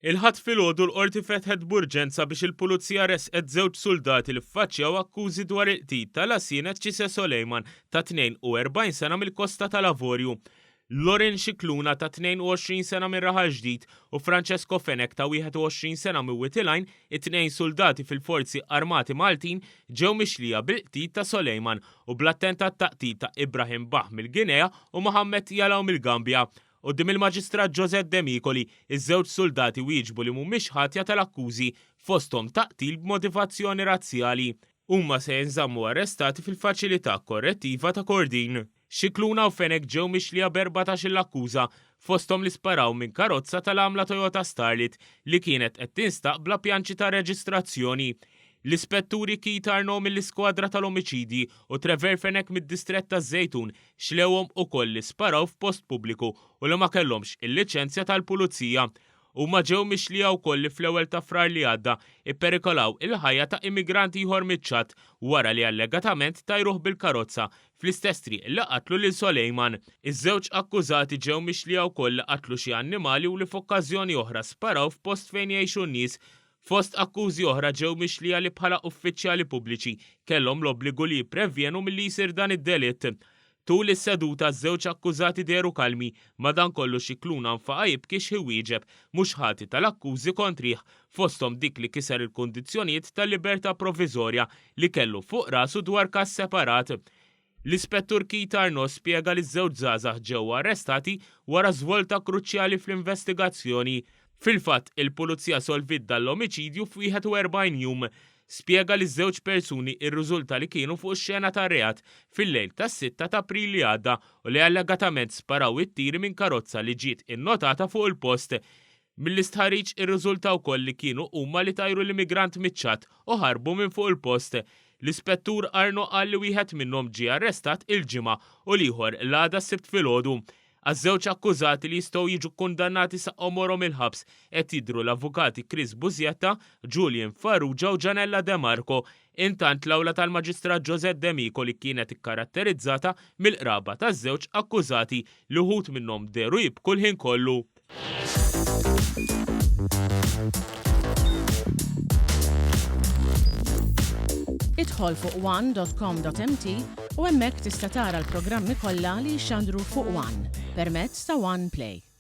Il-Ħadd filgħodu l-Qorti fetħet b'urġenza biex il-Pulizija ressqet żewġ suldati li ffaċċjaw akkużi dwar il-qtil ta' Lassine Cisse Soleiman ta' 42 sena mill-Kosta tal-Avorju. Lauren Scicluna ta' 22 sena minn Raħal Ġdid u Francesco Fenech ta' 21 sena minn Wied il-Għajn, it-tnejn suldati fil-Forzi Armati Maltin, ġew mixlija bil-qtil ta' Soleiman u bl-attentat ta' qtil ta' Ibrahim Bah mill-Guinea u Mohammed Jallow mill-Gambja. Quddiem il-Maġistrat Josette Demicoli, iż-żewġ suldati wieġbu li mhumiex ħatja tal-akkużi, fosthom ta' qtil b'motivazzjoni razzjali. Huma se jinżammu arrestati fil-Faċilità Korrettiva ta' Kordin. Scicluna u Fenech ġew mixlija b'erbatax-il akkuża, fosthom li sparaw minn karozza tal-għamla Toyota Starlet li kienet qed tinstaq bla pjanċi ta' reġistrazzjoni. L-Ispetturi Keith Arnaud mill-Iskwadra tal-Omiċidji u Trevor Fenech mid-Distrett taż-Żejtun xlewhom ukoll li sparaw f'post pubbliku u li ma kellhomx il-liċenzja tal-pulizija. Huma ġew mixlija wkoll li fl-ewwel ta' Frar li għadda ipperikolaw il-ħajja ta' immigrant ieħor miċ-Ċad wara li allegatament tajruh bil-karozza fl-istess triq li qatlu lil Soleiman. Iż-żewġ akkużati ġew mixlija wkoll li qatlu xi annimali u li f'okkażjoni oħra sparaw f'post fejn jgħixu n-nies. Fost akkużi oħra ġew mixlija li bħala uffiċjali pubbliċi kellhom l-obbligu li jipprevjenu milli jsir dan id-delitt. Tul is-seduta ż-żewġ akkużati dehru kalmi, madankollu Scicluna nfaqa' jibki x'ħi wieġeb mhux ħati tal-akkużi kontrih, fosthom dik li kiser il-kundizzjonijiet tal-libertà proviżorja li kellu fuq rasu dwar każ separat. L-Ispettur Keith Arnaud spjega li ż-żewġ żgħażagħ ġew arrestati wara żvolta kruċjali fl-investigazzjoni. Fil-fatt, il-Pulizija solviet dan l-omiċidju f'41 jum. Spjega li ż-żewġ persuni rriżulta li kienu fuq ix-xena tar-reat fil-lejl tas-sitta t'April li għadda u li allegatament sparaw it-tiri minn karozza li ġiet innotata fuq il-post. Mill-istħarriġ irriżulta wkoll li kienu huma li tajru l-immigrant miċ-Ċad u ħarbu minn fuq il-post. L-Ispettur Arnaud qal li wieħed minnhom ġie arrestat il-Ġimgħa u l-ieħor l-għada s-Sibt filgħodu. Għaż-żewġ akkużati li jistgħu jiġu kkundannati sa għomorhom il-ħabs qed jidhru l-avukati Chris Busietta, Julian Farrugia u Gianella De Marco. Intant l-awla tal-Maġistrat Josette Demicoli kienet ikkaratterizzata mill-qraba taż-żewġ akkużati li wħud minnhom dehru jibku l-ħin kollu. Idħol fuq one.com.mt u hemmhekk tista' tara l-programmi kollha li jixxandru fuq One permezz ta' One Play.